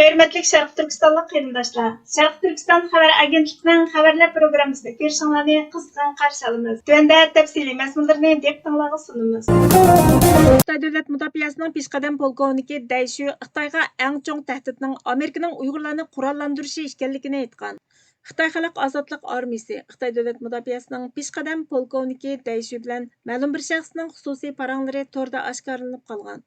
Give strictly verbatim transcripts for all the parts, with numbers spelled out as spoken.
ھۆرمەتلىك شەرقىي تۈركىستانلىق قېرىنداشلار، شەرقىي تۈركىستان خەۋەر ئاگېنتلىقىنىڭ خەۋەرلەر پروگراممىسىنى كۆرۈشۈڭلارنى قىزغىن قارشى ئالىمىز. تۆۋەندە تەپسىلىي مەزمۇنلىرىنى دىققىتىڭلارغا سۇنىمىز. خىتاي دۆلەت مۇداپىئەسىنىڭ پېشقەدەم پولكوۋنىكى دەي شۈ خىتايغا ئەڭ چوڭ تەھدىتنىڭ ئامېرىكىنىڭ ئۇيغۇرلارنى قوراللاندۇرۇشى ئىكەنلىكىنى ئېيتقان. خىتاي خەلق ئازادلىق ئارمىيىسى، خىتاي دۆلەت مۇداپىئەسىنىڭ پېشقەدەم پولكوۋنىكى دەي شۈ بىلەن مەلۇم بىر شەخسنىڭ خۇسۇسىي پاراڭلىرى توردا ئاشكارىلىنىپ قالغان.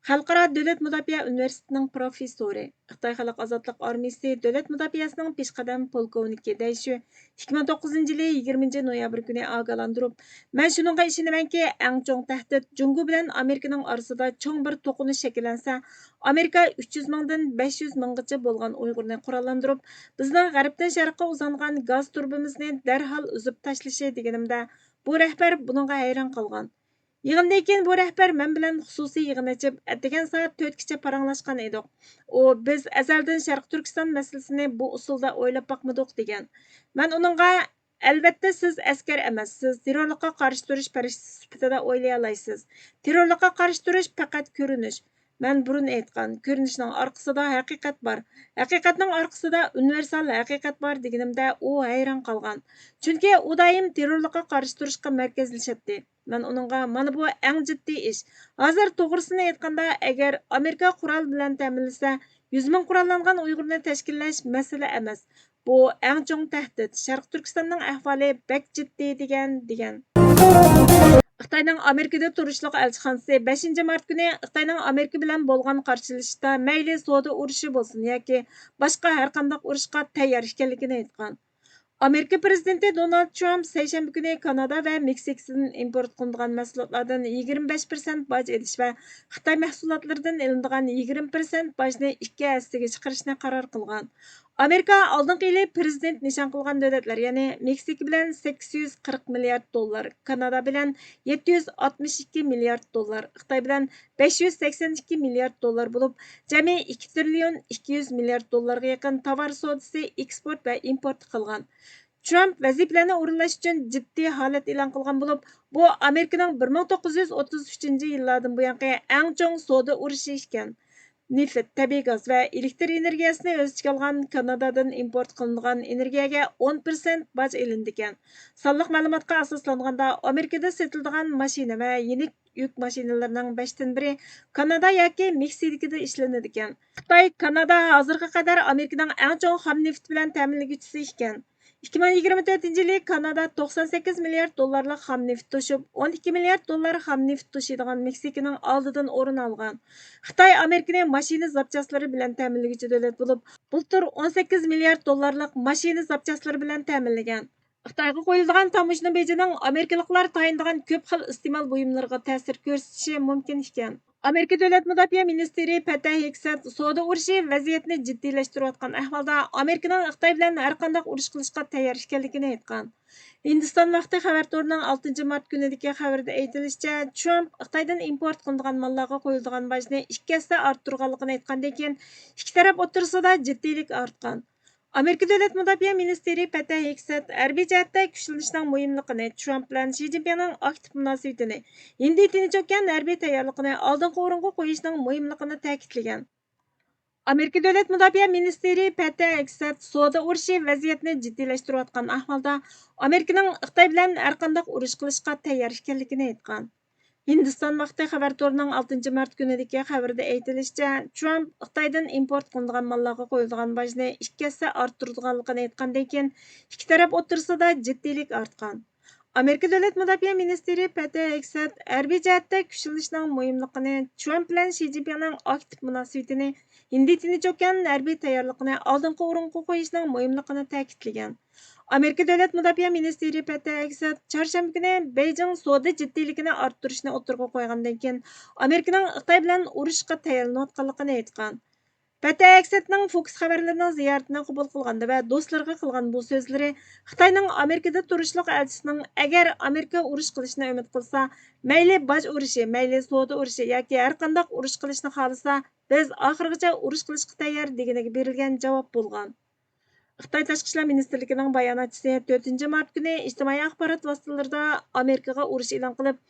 خەلقئارا دۆلەت مۇداپىئە ئۇنىۋېرسىتېتىنىڭ پروفېسسورى، خىتاي خەلق ئازادلىق ئارمىيىسى دۆلەت مۇداپىئەسىنىڭ پېشقەدەم پولكوۋنىكى دەي شۈ ئىككى مىڭ توققۇزىنچى يىلى يىگىرمىنچى نويابىر كۈنى ئاگاھلاندۇرۇپ، مەن شۇنىڭغا ئىشىنىمەنكى، ئەڭ چوڭ تەھدىت جۇڭگو بىلەن ئامېرىكىنىڭ ئارىسىدا چوڭ بىر توقۇنۇش شەكىللەنسە، ئامېرىكا ئۈچ يۈز مىڭدىن بەش يۈز مىڭغىچە بولغان ئۇيغۇرنى قوراللاندۇرۇپ، بىزنىڭ غەربتىن شەرققە ئۇزانغان گاز تۇرۇبىمىزنى دەرھال ئۈزۈپ تاشلىشى دېگىنىمدە، بۇ رەھبەر بۇنىڭغا ھەيران قالغان. يىغىندىن كېيىن بۇ رەھبەر مەن بىلەن خۇسۇسىي يىغىن ئېچىپ، ئەتىگەن سائەت تۆتكىچە پاراڭلاشقان ئىدۇق. ئۇ، «بىز ئەزەلدىن شەرقىي تۈركىستان مەسىلىسىنى بۇ ئۇسۇلدا ئويلاپ باقمىدۇق» دېگەن. مەن ئۇنىڭغا، «ئەلۋەتتە، سىز ئەسكەر ئەمەس، سىز تېررورلۇققا قارشى تۇرۇش پەرىشتىسى سۈپىتىدە ئويلىيالايسىز. تېررورلۇققا قارشى تۇرۇش پەقەت كۆرۈنۈش. مەن بۇرۇن ئېيتقان، كۆرۈنۈشنىڭ ئارقىسىدا ھەقىقەت بار. ھەقىقەتنىڭ ئارقىسىدا ئۇنىۋېرسال ھەقىقەت بار» دېگىنىمدە، ئۇ ھەيران قالغان. چۈنكى ئۇ دائىم تېررورلۇققا قارشى تۇرۇشقا مەركەزلىشەتتى. مەن ئۇنىڭغا، «مانا بۇ ئەڭ جىددىي ئىش. ھازىر توغرىسىنى ئېيتقاندا، ئەگەر ئامېرىكا قورال بىلەن تەمىنلىسە، يۈز مىڭ قوراللانغان ئۇيغۇرنى تەشكىللەش مەسىلە ئەمەس. بۇ ئەڭ چوڭ تەھدىت. شەرقىي تۈركىستاننىڭ ئەھۋالى بەك جىددىي» دېگەن، دېگەن. خىتاينىڭ ئامېرىكىدا تۇرۇشلۇق ئەلچىخانىسى بەشىنچى مارت كۈنى خىتاينىڭ ئامېرىكا بىلەن بولغان قارشىلىشىشتا مەيلى سودا ئۇرۇشى بولسۇن ياكى باشقا ھەرقانداق ئۇرۇشقا تەييار ئىكەنلىكىنى ئېيتقان. ئامېرىكا پىرېزىدېنتى دونالد ترامپ سەيشەنبە كۈنى كانادا ۋە مېكسىكىدىن ئىمپورت قىلىنىدىغان مەھسۇلاتلاردىن يىگىرمە بەش پىرسەنت باج ئېلىش ۋە خىتاي مەھسۇلاتلىرىدىن ئېلىنىدىغان يىگىرمە پىرسەنت باجنى ئىككى ھەسسىگە چىقىرىشنى قارار قىلغان. ئامېرىكا ئالدىنقى يىلى پىرېزىدېنت نىشان قىلغان دۆلەتلەر، يەنى مېكسىكا بىلەن سەككىز يۈز قىرىق مىليارد دوللار، كانادا بىلەن يەتتە يۈز ئاتمىش ئىككى مىليارد دوللار، خىتاي بىلەن بەش يۈز سەكسەن ئىككى مىليارد دوللار بولۇپ، جەمئىي ئىككى تىرىليون ئىككى يۈز مىليارد دوللارغا يېقىن تاۋار سودىسى ئېكسپورت ۋە ئىمپورت قىلغان. ترامپ ۋەزىپىلەرنى ئورۇنلاش ئۈچۈن جىددىي ھالەت ئېلان قىلغان بولۇپ، بۇ ئامېرىكىنىڭ بىر مىڭ توققۇز يۈز ئوتتۇز ئۈچىنچى يىللاردىن بۇيانقى ئەڭ چوڭ سودا ئۇرۇشى ئىكەن. نېفىت، تەبىئىي گاز ۋە ئېلېكتر ئېنېرگىيەسىنى ئۆز ئىچىگە ئالغان كانادادىن ئىمپورت قىلىنىدىغان ئېنېرگىيەگە ئون پىرسەنت باج ئېلىنىدىكەن. سانلىق مەلۇماتقا ئاساسلانغاندا، ئامېرىكىدا سېتىلىدىغان ماشىنا ۋە يېنىك يۈك ماشىنىلىرىنىڭ بەشتىن بىرى كانادا ياكى مېكسىكىدىكىدە ئىشلىنىدىكەن. خىتاي، كانادا ھازىرغا قەدەر ئامېرىكىنىڭ ئەڭ چوڭ خام نېفىت بىلەن تەمىنلىگۈچىسى ئىكەن. ئىككى مىڭ يىگىرمە تۆتىنچى يىلى كانادا توقسان سەككىز مىليارد دوللارلىق خام نېفىت توشۇپ، ئون ئىككى مىليارد دوللار خام نېفىت توشۇيدىغان مېكسىكىنىڭ ئالدىدىن ئورۇن ئالغان. خىتاي ئامېرىكىنى ماشىنا زاپچاسلىرى بىلەن تەمىنلىگۈچى دۆلەت بولۇپ، بۇلتۇر ئون سەككىز مىليارد دوللارلىق ماشىنا زاپچاسلىرى بىلەن تەمىنلىگەن. خىتايغا قويۇلىدىغان تاموژنا بېجىنىڭ ئامېرىكىلىقلار تايىنىدىغان كۆپ خىل ئىستېمال بۇيۇملىرىغا تەسىر كۆرسىتىشى مۇمكىن ئىكەن. ئامېرىكا دۆلەت مۇداپىئە مىنىستىرى پەت ھېگسېت سودا ئۇرۇشى ۋەزىيەتنى جىددىيلەشتۈرۈۋاتقان ئەھۋالدا، ئامېرىكىنىڭ خىتاي بىلەن ھەرقانداق ئۇرۇش قىلىشقا تەييار ئىكەنلىكىنى ئېيتقان. ھىندىستان ۋاقتى خەۋەر تورىنىڭ ئالتىنچى مارت كۈنىدىكى خەۋىرىدە ئېيتىلىشىچە، ترامپ خىتايدىن ئىمپورت قىلىنىدىغان ماللارغا قويۇلىدىغان باجنى ئىككى ھەسسە ئارتتۇرغانلىقىنى ئېيتقاندىن كېيىن، ئىككى تەرەپ ئوتتۇرىسىدا جىددىيلىك ئارتقان. ئامېرىكا دۆلەت مۇداپىئە مىنىستىرى پەت ھېگسېت ھەربىي جەھەتتە كۈچلىنىشنىڭ مۇھىملىقىنى، ترامپ بىلەن شى جىنپىڭنىڭ ئاكتىپ مۇناسىۋىتىنى، ھىندى تىنچ ئوكيان ھەربىي تەييارلىقىنى ئالدىنقى ئورۇنغا قويۇشنىڭ مۇھىملىقىنى تەكىتلىگەن. ئامېرىكا دۆلەت مۇداپىئە مىنىستىرى پەت ھېگسېت سودا ئۇرۇشى ۋەزىيەتنى جىددىيلەشتۈرۈۋاتقان ئەھۋالدا، ئامېرىكىنىڭ خىتاي بىلەن ھەرقانداق ئۇرۇش قىلىشقا تەييار ئىكەنلىكىنى ئېيتقان. ھىندىستان ۋاقتى خەۋەر تورىنىڭ ئالتىنچى مارت كۈنىدىكى خەۋىرىدە ئېيتىلىشىچە، ترامپ خىتايدىن ئىمپورت قىلىنىدىغان ماللارغا قويۇلىدىغان باجنى ئىككى ھەسسە ئارتتۇرىدىغانلىقىنى ئېيتقاندىن كېيىن، ئىككى تەرەپ ئوتتۇرىسىدا جىددىيلىك ئارتقان. ئامېرىكا دۆلەت مۇداپىئە مىنىستىرى پەت ھېگسېت ھەربىي جەھەتتە كۈچلىنىشنىڭ مۇھىملىقىنى، ترامپ بىلەن شى جىنپىڭنىڭ ئاكتىپ مۇناسىۋىتىنى، ھىندى تىنچ ئوكيان ھەربىي تەييارلىقىنى ئالدىنقى ئورۇنغا قويۇشنىڭ مۇھىملىقىنى تەكىتلىگەن. ئامېرىكا دۆلەت مۇداپىئە مىنىستىرى پەت ھېگسېت چارشەنبە كۈنى بېيجىڭ سودا جىددىيلىكىنى ئارتتۇرۇشنى ئوتتۇرىغا قويغاندىن كېيىن، ئامېرىكىنىڭ خىتاي بىلەن ئۇرۇشقا تەييارلىنىۋاتقانلىقىنى ئېيتقان. پەت ھېگسېتنىڭ فوكس خەۋەرلىرىنىڭ زىيارىتىنى قوبۇل قىلغاندا ۋە دوستلىرىغا قىلغان بۇ سۆزلىرى خىتاينىڭ ئامېرىكىدا تۇرۇشلۇق ئەلچىسىنىڭ، ئەگەر ئامېرىكا ئۇرۇش قىلىشنى ئۈمىد قىلسا، مەيلى باج ئۇرۇشى، مەيلى سودا ئۇرۇشى ياكى ھەرقانداق ئۇرۇش قىلىشنى خالىسا، بىز ئاخىرغىچە ئۇرۇش قىلىشقا تەييار، دېگىنىگە بېرىلگەن جاۋاب بولغان. خىتاي تاشقى ئىشلار مىنىستىرلىكىنىڭ باياناتچىسى تۆتىنچى مارت كۈنى ئىجتىمائىي ئاخبارات ۋاسىتىلىرىدا ئامېرىكىغا ئۇرۇش ئېلان قىلىپ،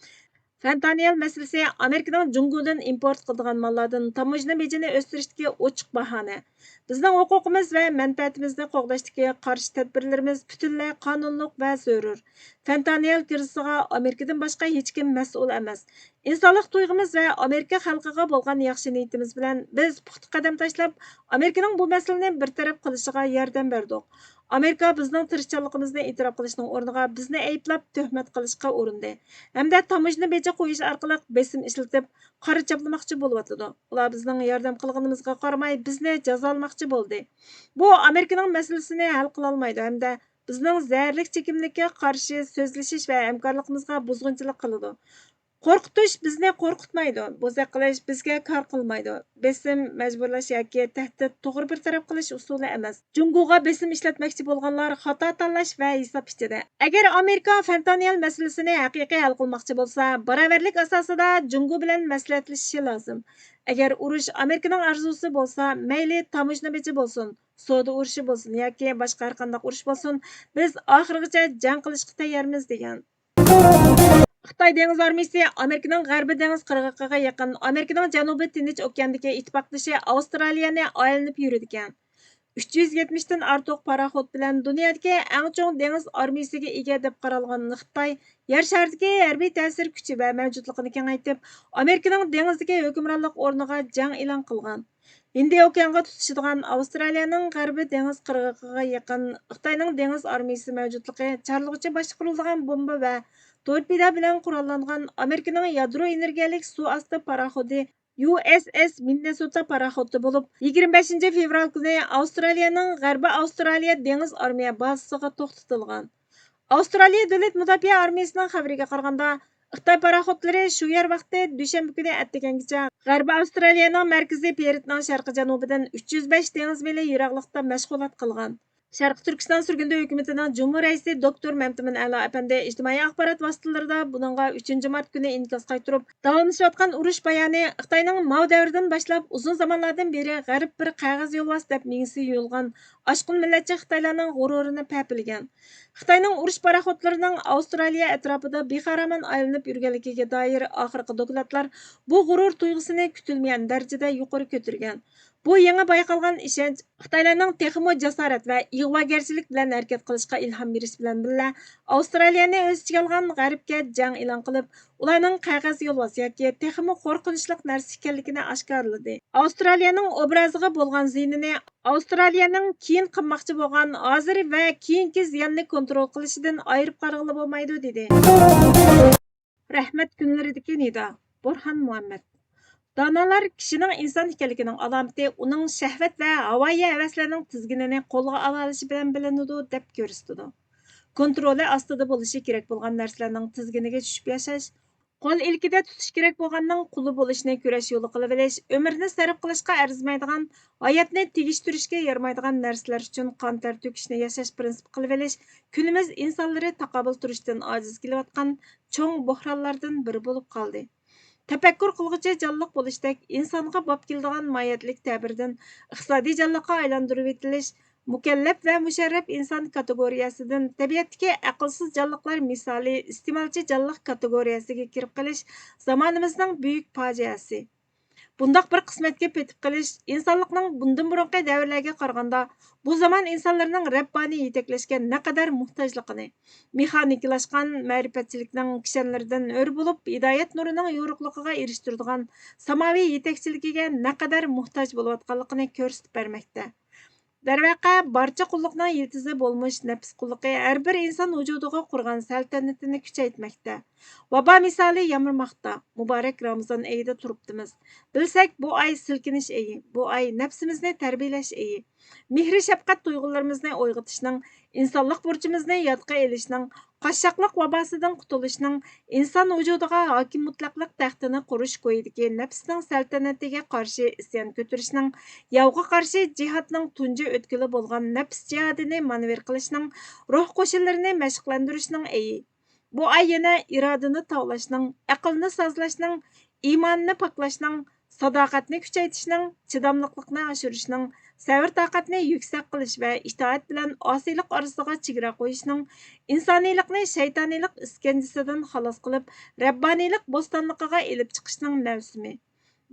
فېنتانىل مەسىلىسى ئامېرىكىنىڭ جۇڭگودىن ئىمپورت قىلىدىغان ماللاردىن تاموژنا بېجىنى ئۆستۈرۈشتىكى ئوچۇق باھانە. بىزنىڭ ھوقۇقىمىز ۋە مەنپەئەتىمىزنى قوغداشتىكى قارشى تەدبىرلىرىمىز پۈتۈنلەي قانۇنلۇق ۋە زۆرۈر. فېنتانىل كىرىزىسىغا ئامېرىكىدىن باشقا ھېچكىم مەسئۇل ئەمەس. ئىنسانلىق تۇيغۇمىز ۋە ئامېرىكا خەلقىگە بولغان ياخشى نىيىتىمىز بىلەن بىز پۇختا قەدەم تاشلاپ، ئامېرىكىنىڭ بۇ مەسىلىنى بىر تەرەپ قىلىشىغا ياردەم بەردۇق. ئامېرىكا بىزنىڭ تىرىشچانلىقىمىزنى ئېتىراپ قىلىشنىڭ ئورنىغا بىزنى ئەيىبلەپ تۆھمەت قىلىشقا ئۇرۇندى ھەمدە تاموژنا بېجى قويۇش ئارقىلىق بېسىم ئىشلىتىپ، قارا چاپلىماقچى بولۇۋاتىدۇ. ئۇلار بىزنىڭ ياردەم قىلغىنىمىزغا قارىماي، بىزنى جازالىماقچى بولدى. بۇ ئامېرىكىنىڭ مەسىلىسىنى ھەل قىلالمايدۇ ھەمدە بىزنىڭ زەھەرلىك چېكىملىككە قارشى سۆزلىشىش ۋە ھەمكارلىقىمىزغا بۇزغۇنچىلىق قىلىدۇ. قورقۇتۇش بىزنى قورقۇتمايدۇ، بوزەك قىلىش بىزگە كار قىلمايدۇ. بېسىم، مەجبۇرلاش ياكى تەھدىت توغرا بىر تەرەپ قىلىش ئۇسۇلى ئەمەس. جۇڭگوغا بېسىم ئىشلەتمەكچى بولغانلار خاتا تاللاش ۋە ھېساب ئىچىدە. ئەگەر ئامېرىكا فېنتانىل مەسىلىسىنى ھەقىقىي ھەل قىلماقچى بولسا، باراۋەرلىك ئاساسىدا جۇڭگو بىلەن مەسلىھەتلىشىشى لازىم. ئەگەر ئۇرۇش ئامېرىكىنىڭ ئارزۇسى بولسا، مەيلى تاموژنا بېجى بولسۇن، سودا ئۇرۇشى بولسۇن ياكى باشقا ھەرقانداق ئۇرۇش بولسۇن، بىز ئاخىرغىچە جەڭ قىلىشقا تەييارمىز، دېگەن. خىتاي دېڭىز ئارمىيىسى ئامېرىكىنىڭ غەربىي دېڭىز قىرغىقىغا يېقىن، ئامېرىكىنىڭ جەنۇبىي تىنچ ئوكياندىكى ئىتتىپاقدىشى ئاۋسترالىيەنى ئايلىنىپ يۈرىدىكەن. ئۈچ يۈز يەتمىشتىن ئارتۇق پاراخوت بىلەن دۇنيادىكى ئەڭ چوڭ دېڭىز ئارمىيىسىگە ئىگە دەپ قارالغان خىتاي يەر شارىدىكى ھەربىي تەسىر كۈچى ۋە مەۋجۇتلۇقىنى كېڭەيتىپ، ئامېرىكىنىڭ دېڭىزدىكى ھۆكۈمرانلىق ئورنىغا جەڭ ئېلان قىلغان. ھىندى ئوكيانغا تۇتىشىدىغان ئاۋسترالىيەنىڭ غەربىي دېڭىز قىرغىقىغا يېقىن خىتاينىڭ دېڭىز ئارمىيىسى مەۋجۇتلۇقى چارلىغۇچى باشقۇرۇلىدىغان بومبا ۋە تورپېدا بىلەن قوراللانغان ئامېرىكىنىڭ يادرو ئېنېرگىيەلىك سۇ ئاستى پاراخوتى يۇ ئېس ئېس مىننېسوتا پاراخوتى بولۇپ، يىگىرمە بەشىنچى فېۋرال كۈنى ئاۋسترالىيەنىڭ غەربىي ئاۋسترالىيە دېڭىز ئارمىيە بازىسىغا توختىتىلغان. ئاۋسترالىيە دۆلەت مۇداپىئە ئارمىيىسىنىڭ خەۋىرىگە قارىغاندا، خىتاي پاراخوتلىرى شۇ يەر ۋاقتى دۈشەنبە كۈنى ئەتىگەنگىچە غەربىي ئاۋسترالىيەنىڭ مەركىزى پېرتنىڭ شەرقىي جەنۇبىدىن ئۈچ يۈز بەش دېڭىز مىلى يىراقلىقتا مەشغۇلات قىلغان. شەرقىي تۈركىستان سۈرگۈندە ھۆكۈمىتىنىڭ جۇمھۇر رەئىسى دوكتور مەمتىمىن ئەلا ئەپەندى ئىجتىمائىي ئاخبارات ۋاسىتىلىرىدا بۇنىڭغا ئۈچىنچى مارت كۈنى ئىنكاس قايتۇرۇپ، داۋاملىشىۋاتقان ئۇرۇش بايانى خىتاينىڭ ماۋ دەۋرىدىن باشلاپ ئۇزۇن زامانلاردىن بېرى غەرب بىر قەغەز يولۋاس دەپ مېڭىسى يۇيۇلغان ئاشقۇن مىللەتچى خىتايلارنىڭ غۇرۇرىنى پەپىلىگەن. خىتاينىڭ ئۇرۇش پاراخوتلىرىنىڭ ئاۋسترالىيە ئەتراپىدا بىخارامان ئايلىنىپ يۈرگەنلىكىگە دائىر ئاخىرقى دوكلاتلار بۇ غۇرۇر تۇيغۇسىنى كۈتۈلمىگەن دەرىجىدە يۇقىرى كۆتۈرگەن. بۇ يېڭى بايقالغان ئىشەنچ خىتايلارنىڭ تېخىمۇ جاسارەت ۋە ئىغۋاگەرچىلىك بىلەن ھەرىكەت قىلىشقا ئىلھام بېرىش بىلەن بىللە، ئاۋسترالىيەنى ئۆز ئىچىگە ئالغان غەربكە جەڭ ئېلان قىلىپ، ئۇلارنىڭ قەغەز يولۋاس ياكى تېخىمۇ قورقۇنچلۇق نەرسە ئىكەنلىكىنى ئاشكارىلىدى. ئاۋسترالىيەنىڭ ئوبرازىغا بولغان زىيىنىنى ئاۋسترالىيەنىڭ كېيىن قىلماقچى بولغان ھازىر ۋە كېيىنكى زىياننى كونترول قىلىشىدىن ئايرىپ قارىغىلى بولمايدۇ، دېدى. رەھمەت كۈنلىرىدىكى نىدا، بۇرھان مۇھەممەد. دانالار كىشىنىڭ ئىنسان ئىكەنلىكىنىڭ ئالامىتى ئۇنىڭ شەھۋەت ۋە ھاۋايى ھەۋەسلىرىنىڭ تىزگىنىنى قولغا ئالالىشى بىلەن بىلىنىدۇ، دەپ كۆرسىتىدۇ. كونترولى ئاستىدا بولۇشى كېرەك بولغان نەرسىلەرنىڭ تىزگىنىگە چۈشۈپ ياشاش، قول ئىلكىدە تۇتۇش كېرەك بولغاننىڭ قۇلى بولۇشنى كۈرەش يولى قىلىۋېلىش، ئۆمرىنى سەرپ قىلىشقا ئەرزىمەيدىغان، ھاياتنى تېگىشتۈرۈشكە يارىمايدىغان نەرسىلەر ئۈچۈن قان تەر تۆكۈشنى ياشاش پىرىنسىپى قىلىۋېلىش كۈنىمىز ئىنسانلىرى تاقابىل تۇرۇشتىن ئاجىز كېلىۋاتقان چوڭ بوھرانلاردىن بىرى بولۇپ قالدى. تەپەككۇر قىلغۇچى جانلىق بولۇشتەك ئىنسانغا باب كېلىدىغان ماھىيەتلىك تەبىرىدىن ئىقتىسادىي جانلىققا ئايلاندۇرۇۋېتىلىش، مۇكەللەپ ۋە مۇشەررەپ ئىنسان كاتېگورىيەسىدىن تەبىئەتتىكى ئەقىلسىز جانلىقلار مىسالى ئىستېمالچى جانلىق كاتېگورىيەسىگە كىرىپ قېلىش زامانىمىزنىڭ بۈيۈك پاجىئەسى. بۇنداق بىر قىسمەتكە پېتىپ قېلىش ئىنسانلىقنىڭ بۇندىن بۇرۇنقى دەۋرلەرگە قارىغاندا بۇ زامان ئىنسانلىرىنىڭ رەببانىي يېتەكلەشكە نەقەدەر موھتاجلىقىنى، مېخانىكىلاشقان مەرىپەتچىلىكنىڭ كىشەنلىرىدىن ھۆر بولۇپ، ھىدايەت نۇرىنىڭ يورۇقلۇقىغا ئېرىشتۈرىدىغان ساماۋى يېتەكچىلىكىگە نەقەدەر موھتاج بولۇۋاتقانلىقىنى كۆرسىتىپ بەرمەكتە. دەرۋەقە، بارچە قۇللۇقنىڭ يىلتىزى بولمىش نەپس قۇللۇقى ھەر بىر ئىنسان ۋۇجۇدىغا قۇرغان سەلتەنىتىنى كۈچەيتمەكتە. ۋابا مىسالى يامرىماقتا. مۇبارەك رامىزان ئېيىدا تۇرۇپتىمىز. بىلسەك، بۇ ئاي سىلكىنىش ئېيى، بۇ ئاي نەپسىمىزنى تەربىيەلەش ئېيى. مېھرى شەپقەت تۇيغۇلىرىمىزنى ئويغىتىشنىڭ، ئىنسانلىق بۇرچىمىزنى يادقا ئېلىشنىڭ، قاششاقلىق ۋاباسىدىن قۇتۇلۇشنىڭ، ئىنسان ۋۇجۇدىغا ھاكىم مۇتلەقلىق تەختىنى قۇرۇش كويىدىكى نەپسنىڭ سەلتەنىتىگە قارشى ئىسيان كۆتۈرۈشنىڭ، ياۋغا قارشى جىھادنىڭ تۇنجى ئۆتكىلى بولغان نەپس جىھادىنى مانېۋىر قىلىشنىڭ، روھ قوشۇنلىرىنى مەشىقلەندۈرۈشنىڭ ئېيى. بۇ ئاي يەنە ئىرادىنى تاۋلاشنىڭ، ئەقىلنى سازلاشنىڭ، ئىماننى پاكلاشنىڭ، ساداقەتنى كۈچەيتىشنىڭ، چىداملىقلىقنى ئاشۇرۇشنىڭ، سەۋر-تاقەتنى يۈكسەك قىلىش ۋە ئىتائەت بىلەن ئاسىيلىق ئارىسىغا چېگرا قويۇشنىڭ ئىنسانىيلىقنى شەيتانىيلىق ئىسكەنجىسىدىن خالاس قىلىپ، رەببانىيلىق بوستانلىقىغا ئېلىپ چىقىشنىڭ مەۋسۇمى.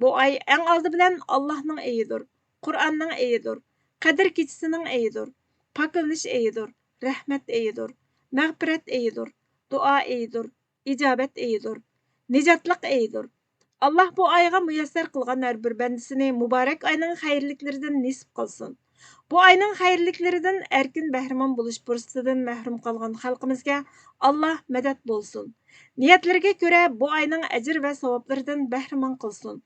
بۇ ئاي ئەڭ ئالدى بىلەن ئاللاھنىڭ ئېيىدۇر، قۇرئاننىڭ ئېيىدۇر، قەدىر كېچىسىنىڭ ئېيىدۇر، پاكلىنىش ئېيىدۇر، رەھمەت ئېيىدۇر، مەغپىرەت ئېيىدۇر، دۇئا ئېيىدۇر، ئىجابەت ئېيىدۇر، نىجاتلىق ئېيىدۇر. ئاللاھ بۇ ئايغا مۇيەسسەر قىلغان ھەر بىر بەندىسىنى مۇبارەك ئاينىڭ خەيرلىكلىرىدىن نېسىپ قىلسۇن. بۇ ئاينىڭ خەيرلىكلىرىدىن ئەركىن بەھرىمەن بولۇش پۇرسىتىدىن مەھرۇم قالغان خەلقىمىزگە ئاللاھ مەدەت بولسۇن. نىيەتلىرىگە كۆرە بۇ ئاينىڭ ئەجىر ۋە ساۋابلىرىدىن بەھرىمەن قىلسۇن.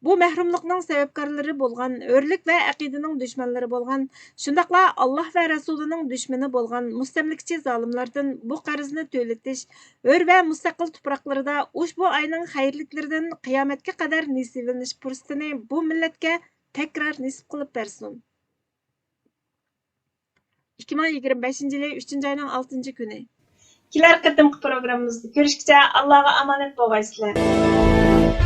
بۇ مەھرۇملۇقنىڭ سەۋەبكارلىرى بولغان، ھۆرلۈك ۋە ئەقىدىنىڭ دۈشمەنلىرى بولغان، شۇنداقلا ئاللاھ ۋە رەسۇلىنىڭ دۈشمىنى بولغان مۇستەملىكىچى زالىملاردىن بۇ قەرزنى تۆلىتىش، ھۆر ۋە مۇستەقىل تۇپراقلىرىدا ئۇشبۇ ئاينىڭ خەيرلىكلىرىدىن قىيامەتكە قەدەر نېسىۋىلىنىش پۇرسىتىنى بۇ مىللەتكە تەكرار نېسىپ قىلىپ بەرسۇن. ئىككى مىڭ يىگىرمە بەشىنچى يىلى ئۈچىنچى ئاينىڭ ئالتىنچى كۈنى. كېلەر قېتىمقى پروگراممىمىزدا كۆرۈشكىچە ئاللاغا ئامانەت بولغايسىلەر.